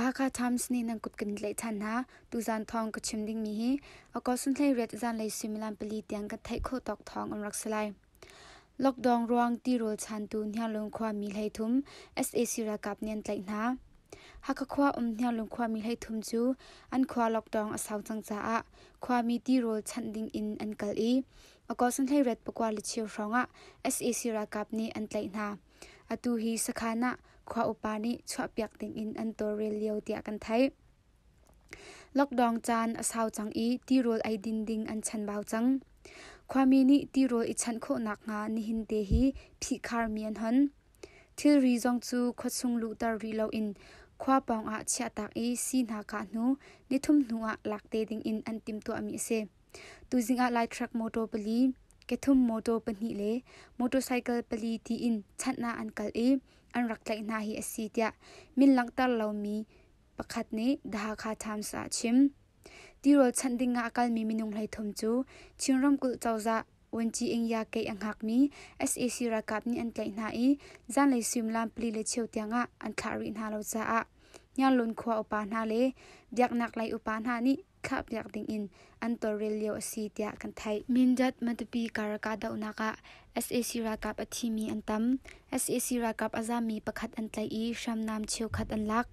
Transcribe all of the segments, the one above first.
The Hakha Times nih nan kut kan tlaih ṭhan hna. Tuzaan thawng ka chim dingmi hi August 18 zanlei suimilam pali tiang kan theih khawh tawk thawng an rak si lai. Lockdown ruang tirawl chantu Hniarlawn khuami 33 sac ralkap nih an tlaih hna. Hakha khua um Hniarlawn khuami 33 cu an khua lockdown a sau cang caah khuami tirawl chanh ding in an kal i August 18 4 le cheu hrawng ah sac ralkap nih an tlaih hna. Atu hi sakhan ah khua upa nih chuahpiak dingin an tawlrel lio tiah kan theih. Lockdown caan a sau cang i tirawl eidin ding an chanbau cang. Khuami nih tirawl i chanh khawh nakhnga nihin te hi phihkharmi an hon. Thilri zong cu khuachung luhter rih loin khua pawngah chiahtak i sii hna kah hnu nithum hnu ah lak te dingin an timhtuahmi a si. Tuzing ah Laitruck motor pali, kethum motor pahnih le motorcycle pali tiin chanh ah an kal i an rak tlaih hna hi a si tiah min langhter lomi pakhat nih The Hakha Times ah a chim. Tirawl chanh ding ah a kalmi minung 33 cu Chin ramkulh cozah Vuanci Ingya Keih a hngakmi sac ralkap nih an tlaih hna i zanlei suimilam pali le cheu tiangah an thlah rih hna lo caah Hniarlawn khua upa hna le biaknak lei upa hna nih thlahpiak dingin an tawlrel lio a si tiah kan theih. Mindat Matupi kar kahdohnak ah sac ralkap a thimi an tam. Sac ralkap a zaammi pakhat an tlaih i hriamnam cheukhat an lak.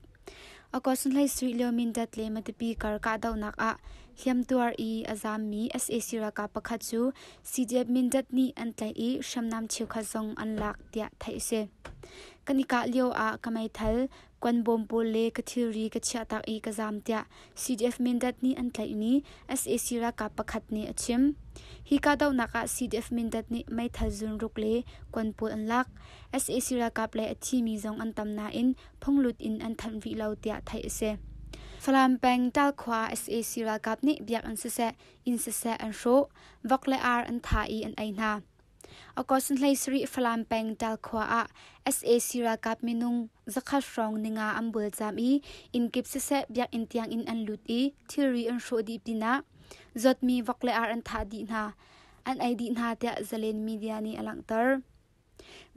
August 17 lio Mindat le Matupi kar kahdohnak ah hliamtuar i a zaammi sac ralkap pakhat cu CDF Mindat nih an tlaih i hriamnam cheukhat zong an lak tiah theih a si. Kan i kah lio ah ka meithal Kuanbawm pawl le ka thilri ka chiahtak i ka zaam tiah CDF Mindat nih an tlaihmi sac ralkap pakhat nih a chim. Hi kahdohnak ah CDF Mindat nih meithal zunruk le kuan pawl an lak. sac ralkap le a thimi zong an tam nain phunglut in an thanh rih lo tiah theih a si. Falam peng Talkhua sac ralkap nih biakinn siseh, inn siseh an hrawh, vok le ar an thah i an ei hna. August 17 Falam peng Ṭalkhua ah sac ralkap minung zakhat hrawng ninga an bualcam i innkip siseh biakinn tiangin an lut i thilri an hrawh dih pinah zawtmi vok le ar an thah dih hna, an ei dih hna tiah Zalen media nih a langhter.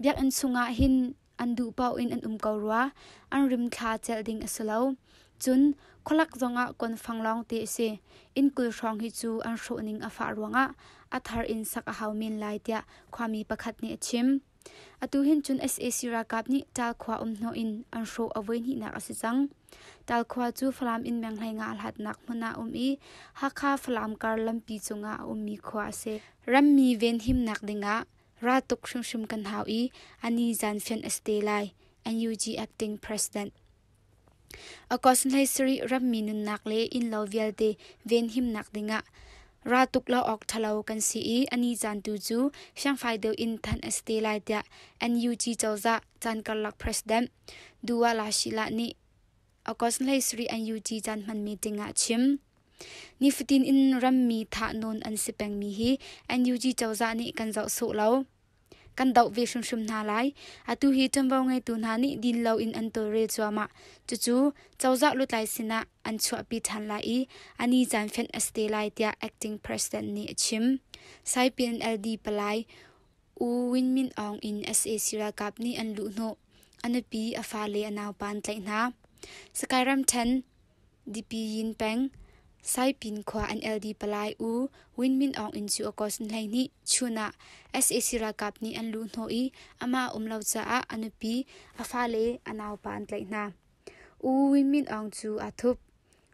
Biakinn chungah hin an duh paoh in an um ko rua, an rimthla celh ding a si lo. Cun khualak zongah konfang lawngte a si. Inn 20 hrawng hi cu an hrawhning a fah ruangah a thar in sak a hau men lai tiah khuami pakhat nih a chim. Atu hin cun sac ralkap nih Ṭal khua um hnawh in an hrawh a voihnihnak a si cang. Ṭal khua cu Falam in meng 15 a hlatnak hmun ah a um i Hakha Falam kar lampi cungah a ummi khua a si. Rammi venhimnak dingah raltuk hrimhrim kan hau i a ni zan fianh a si te lai, NUG Acting President. August 17 rammi nunnak le innlo vialte venhimnak dingah raltuk lo awk ṭhalo kan si i a ni caan tu cu fiangfai deuh in thanh a si te lai tiah NUG cozah caan karlak President Duwa Lashila nih August 17 NUG caan hman meeting ah a chim. Nifatin in rammi thahnawn an si pengmi hi NUG cozah nih kan zoh sawh lo. Kan doh ve hrimhrim hna lai. Atu hi ṭuanvo ngeitu hna nih din loin an tawlrel cuahmah. Cucu cozah lutlai sinah an chuahpi ṭhan lai i a ni caan fenh a si te lai tiah acting president nih a chim. Saipi NLD palai U Win Min Aung in sac ralkap nih an luhhnawh. A nupi, a fale, a naupa an tlaih hna. Sakae ramṭhen Dipyin peng, Saipin khua NLD palai U Win Min Aung inn cu August 12 chun ah sac ralkap nih an luhhnawh i amah a um lo caah a nupi, a fale, a naupa an tlaih hna. U Win Min Aung cu aa thup.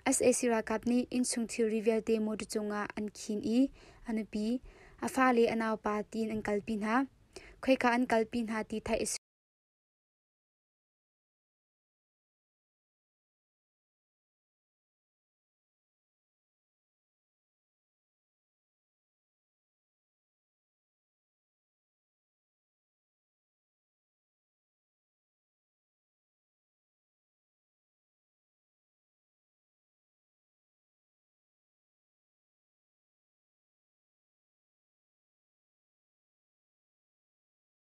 Sac ralkap nih innchung thilri vialte motor cungah an khin i a nupi, a fale, a naupa tiin an kalpi hna. Khoika an kalpi hna ti theih a si.